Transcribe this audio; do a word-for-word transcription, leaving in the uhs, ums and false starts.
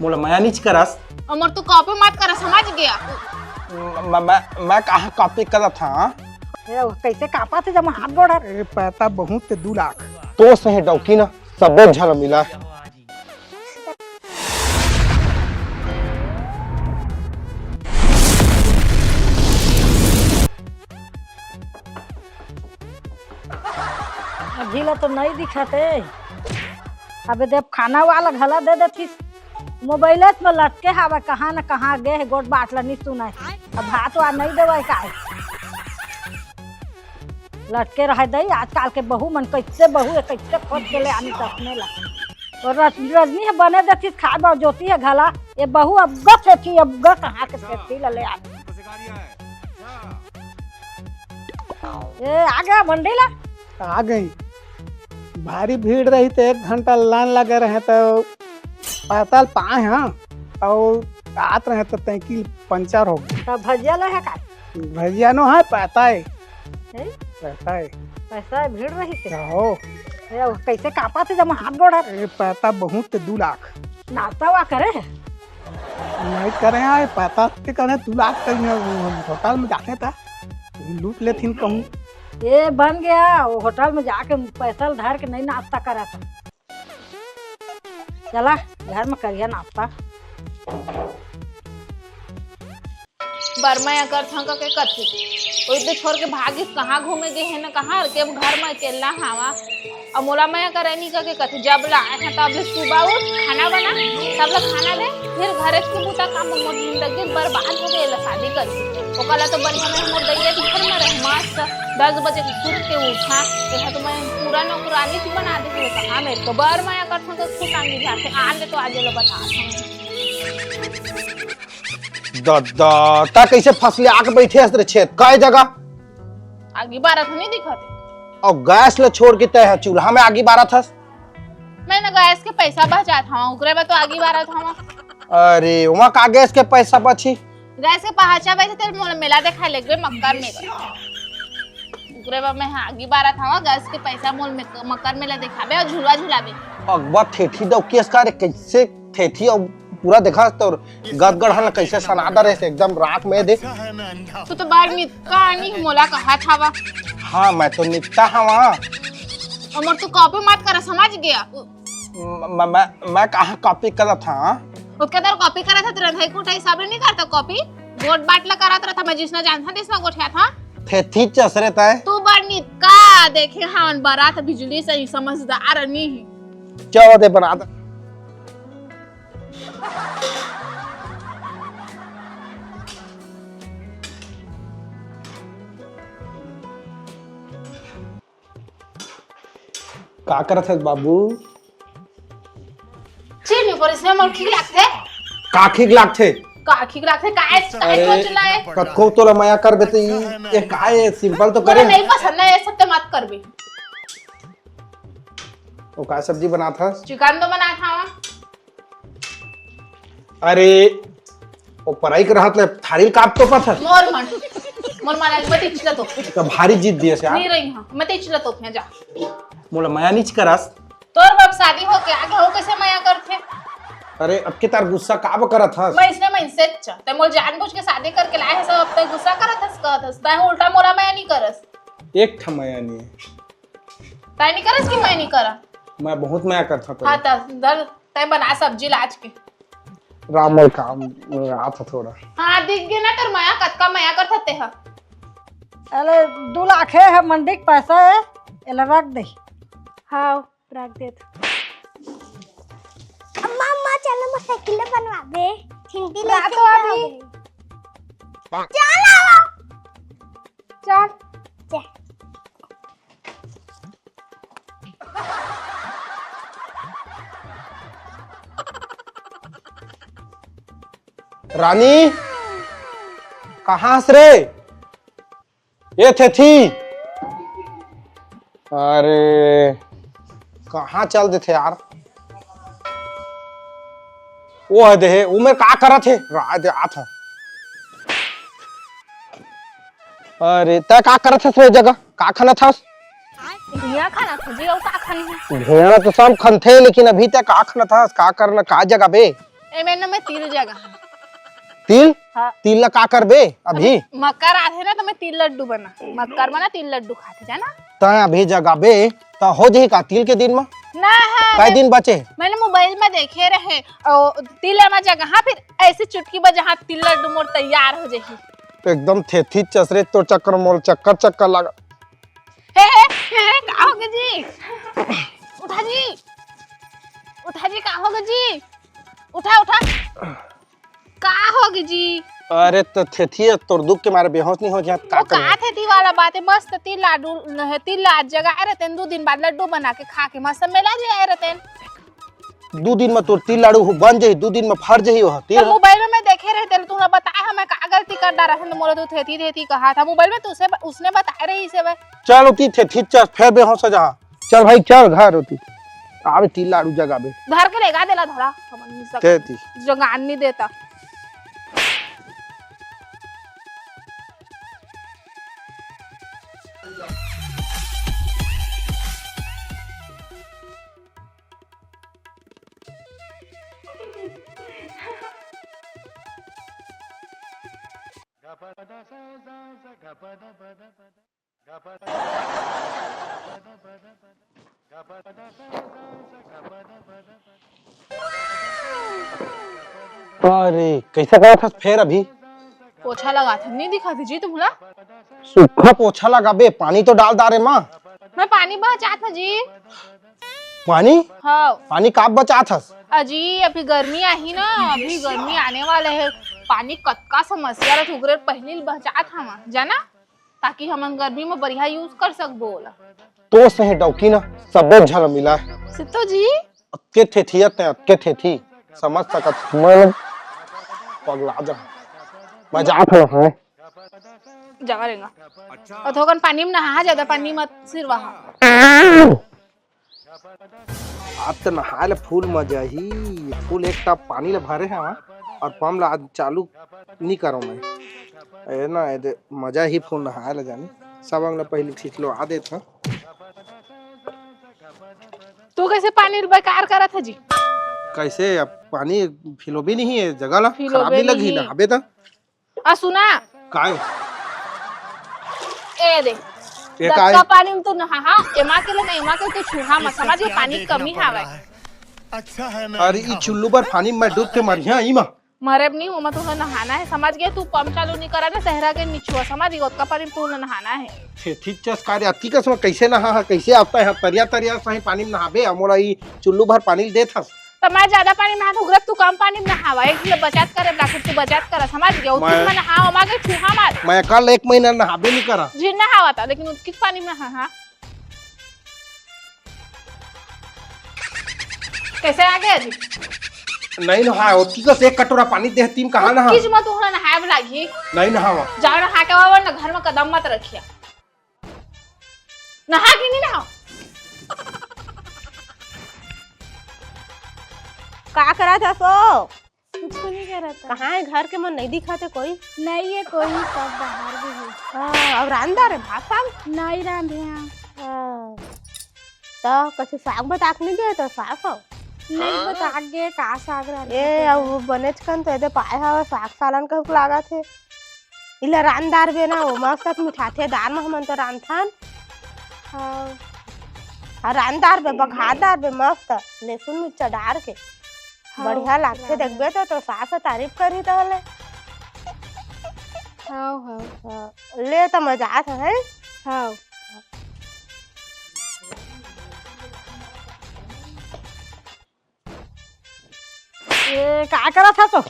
मोला मया नीच करस। अउ मोर तो कॉपी मत कर, समझ गया? म-, म-, मैं, मैं कहाँ कॉपी करत हँव? ए, वो कैसे कांपत हे जब हाथ गोड़ हर? ए, पैसा बहुत हे, दू लाख। तो सही डौकी ना, सबो झन मिला। अभी ला तो नहीं दिखत हे। अबे देव खाना वाला घला दे देतिस। मोबाइल में लटके हवे, कहाँ न कहाँ गे हे, गोठ बात ला नहीं सुनाय। अब भात वात नहीं देवय काय? लटके रहे दई, आजकल के बहू मन कैसे बहू हे, कैसे खोज के ले आनी चश्मे ला। अउ रज-, रजनी हे बने देतिस खाए बर, ज्योति हे घला, ये बहू अब ग सेठी, अब ग कहाँ के सेठी ला ले आनी। ए, आ गया मंडी ला? आ गई। भारी भीड़ रही तो एक घंटा लाइन लगे रहे तो पैदल पाए हैं, अउ आत रहे तो साइकिल पंचर हो गई। तब भजिया ले हे का? भजिया नो है, पैसा है। हैं? पैसा है। पैसा है, भीड़ रही थे। हो। ए, वो कैसे कांपत हे जब हाथ गोड़ हर? ए, पैसा बहुत हे, दू लाख। नाश्ता वा करे हे? नहीं करे हैं, पैसा के करे, दू लाख तक में होटल में जाके था, लूट लेथिन कहूँ। ए, बन गया, वो होटल में जाके पैसा धर के नहीं नाश्ता करा था। चला, घर में करिया नाश्ता। बरमया करथंव कके कथे। ओ इतने छोड़ के भागिस, कहाँ घूमे गे हे न कहाँ, के घर में अकेला हावा। अउ मोला मया करे नी कके कथे, जब ला आए हैं तब ले सुबह उठ, खाना बना, सब ला खाना दे, फिर घर के बूता काम में मोर जिंदगी बर्बाद हो गई ला शादी करके। ओकला तो बढ़िया मैं मोर दैया के घर में रह मस्त, दस बजे के सुत के उठा, तेहा तो मैं पूरा नौकरानी सी बना दे, कहाँ मेरे को बरमया करथंव तो खुद आंगी जाके, आन दे तो आज ला बता दूँ। ददा, तैं कइसे फसले आके बइठे हस रे छेद? काय जगह? आगी बारत नहीं दिखत हे। अउ गैस ल छोड़ के तैं ह चूल्हा में आगी बारत हस? मैं न गैस के पैसा बचात हवं, ओकरे बर तो आगी बारत हवं। अरे, ओमा का गैस के पैसा बची? गैस के पहाचा बचे तेल मोला मेला देखाय लेगबे मक्कर में। ओकरे बर मैं ह आगी बारत हवं, गैस के पैसा मोल में मकर मेला देखाबे अउ झुलवा झुलाबे। अगवा ठेठी दौकी अस का रे, कइसे ठेठी अउ पूरा देखा तोर गदगढ़न ल कइसे सना डरे हे एकदम राख में दे। तू तो बार नितका नहीं मोला कहत हवा। हाँ, मैं तो नितका हवा। अमर तू कॉपी मत कर, समझ गया? म-, म-, मैं, मैं कहाँ कॉपी करत हँव? ओतका देर कॉपी करत हस, रंधई कुटई सब नहीं करता कॉपी? गोठ बात ला करत रहता, मैं जिसना जानता, जिसना गोठिया था। थे थी चसरे तय। तू बड़ नितका देखे हवन बरात बिजली से ही समझदार नहीं है। चलो दे बना दे। का करत हस बाबू? चीनी पर इसमें मोर ठीक लागथे। का ठीक लागथे? का ठीक लागथे? का ऐस-, का अरे, सोच लाए? कतको तोला मया करबे त ई, ये का ए, simple तो मोला करे। नहीं पसंद है, ये सब ते मत करबे। ओ का सब्जी बनात हस? चिकन तो बनात हवं। अरे, ओ पराई के रहत ले थारी ल काप तोपत हस? मोर मन, मोर मन आज मत इचला तो। तो भारी जीत दिए से यार। नहीं रही हाँ, मत इचला तो जा। मोला मया नीच करस। तोर बाप शादी होके आगे हो कैसे मया करथे? अरे, अब के तार गुस्सा काब करत हस? मैं इसने मैं इनसे अच्छा। ते मोल जानबूझ के शादी करके लाए है सब, अब ते गुस्सा करत हस, कहत हस। ते उल्टा मोला मया नहीं करस। एक ठा मया नहीं। तय नहीं करस कि मैं नहीं करा? मैं बहुत मया करता हाँ, तोला। त दर तय बना सब्जी लाज के। राम और काम आता थोड़ा। हाँ, दिख गया ना तोर मया, कतका मया करता ते ह। अरे, दू लाख हे, हे मंडी के पैसा हे, एला रख दे। हाँ, रख देत। अम्मा, अम्मा, चलो, मैं साइकिल बनवाबे। छिंटी रात लेके हो अभी। आवे। चल आवा। चल। चल। रानी, कहाँ हस रे? ए थेथी। अरे, कहाँ चल देथे यार? ओ हे देहे, ओ मेर का करत हे? राय दे आत हे। अरे, तै का करत हस रे जगह? का खनत हस? धुइयां खनत हस जी, अउ का खनही? भेड़ा तो सब खनथे, लेकिन अभी तै का खनत हस? का करना, का जगह बे? एमे न मैं तिल जगाहूं। तिल? हाँ। तिल ला का करबे अभी? मकर आथे ना, त मैं तिल लड्डू बना, मकर बना, तिल लड्डू खाथे, जाना। तैं अभी जगाबे त हो जही का तिल के दिन म? ना, हाँ, कई दिन बचे? मैंने मोबाइल में देखे रहे, ओ, तिल एमा जगाहूं, फिर ऐसे चुटकी बजाहूं, तिल लड्डू मोर तैयार हो जही। एकदम थेथी चसरे तो चक्कर मोल चक्कर चक्कर लगा। हे, हे, हे, हे, का होगे जी? उठा जी, उठा जी, का होगे जी? उठा, उठा। का होगे जी? अरे त थेथी, तोर दुख के मारे बेहोश नहीं हो जात, का वो का करे? थेथी वाला बात है, मस्त तिल लाडू, तिल लाड जगाए रहे तेन, दू दिन बाद लड्डू बना के खा के मस्त मेला जे आए रहे तेन। दू दिन में तोर तिल लाडू बन जही, दू दिन में फर जही वो तिल। तो मोबाइल में मैं देखे रहे तेन, तू ना बताए, हमें का गलती कर डारा है, मोला तू थेथी थेथी कहा था मोबाइल में, तो उसे, उसने बताए रही से भाई। चल उठी थेथी, चल फेर बेहोश हो जा। चल भाई, चल घर होती। आबे तिल लाडू जगाबे। धर के लेगा देला धरा, समझ नहीं सकता। ते ती। जगान नहीं देता। अरे, कैसे करत हस फेर अभी? पोछा लगात हन, नहीं दिखत जी तुमला? सूखा पोछा लगाबे, पानी तो डाल डारे माँ। मैं पानी बचात हूँ जी। पानी? हाँ। पानी काब बचात हस? अजी, अभी गर्मी आही ना, अभी गर्मी आने वाला है। पानी कतका समस्या रहिथे, उगरे पहली बचात हूँ, जाना? ताकि हमन गर्मी में बढ़िया use कर सकबो ओला। तो सही डौकी ना, सबो झन मिला है। सिद्धू जी। अतके थेथियत है, अतके थेथी। समझ सकत, मैं पगला जा। मैं जात हूँ, हैं? जावा रेंगा। अच्छा। और थोकन पानी में नहा, ज्यादा पानी मत सिरवाहा। आज तो नहाए ले full मजा ही, full एक टब पानी ले भरे हवा और pump ला आज चालू नहीं करो मैं। ए ना, ए दे, मजा ही full नहाए ले जानी। सब अंग ला पहले छिछलो आ देत हूँ। तू कैसे पानी बेकार करत है जी? कैसे अब पानी फिलो भी नहीं है, जगह ला फिलो खराब भी नहीं लगी नहीं। नहाबे तो। आ सुना। काय? ए दे। ये काय? गंदा पानी में तू नहा, हाँ, एमा के ले नहीं, एमा के तू छुहा मत, समझ गए, पानी कमी हावय। अच्छा है मैं अरे, ई चुल्लू बर पानी में डूब के मरिया, ई मा। मरे नहीं हो, मैं तुमने नहाना है, समझ गए? तू pump चालू नहीं करा ना, सहरा के निचुआ, समझ गए? ओतका पानी में तुमने नहाना है। थेथी चस का रे, अतकी कस में कैसे नहा हा, कैसे आता है, तरिया, तरिया सही पानी में नहाबे, आ मोला ई चुल्लू भर पानी देत हस। त मैं ज्यादा पानी में हाथ उगरब, तू कम पानी में नहावा। एक दिन बचत करे, लाखिर तू बचत कर, समझ गया? उतनी मैं में नहावा, मागे छुहा मार। मैं कल एक महीना नहाबे नहीं करा। जी नहावा था, लेकिन उतकी पानी में नहा, हाँ। कैसे आ गया जी? नहीं नहाया, उतकी का से एक कटोरा पानी दे, तीन कहाँ नहा? किस मत उहला नहाए वाला जी। नहीं नहावा। जाओ नहा के आवा, वरना घर में कदम मत रखिया। नहा के नहीं नहा। का करत हस ओ? कुछ नहीं करत है। कहाँ है घर के मन नहीं दिखाते कोई? नहीं है कोई, सब बाहर भी है। हाँ, और रांधा रे भात साग? नहीं रांधे हैं। हाँ। तो कछु साग बताक नहीं दे तो साग हो? नहीं बताक गे का साग रांधे ए, हैं। अब बनेच कन तो एदे पाए हवा साग सालन कहूक लागत है। इला रांध डारबे ना, वो मस्त मिठाथे दार में हमन तो रांधथन। हाँ। हाँ, रांध डारबे, बघार डारबे मस्त, लहसुन मिर्चा डार के। हाँ, बढ़िया लागथे, रांध। देखबे तो, तो सास तारीफ करही तहले। हाँ, हाँ। हाँ, ले तो मजा आत है। हाँ। ए, का करत हस ओ?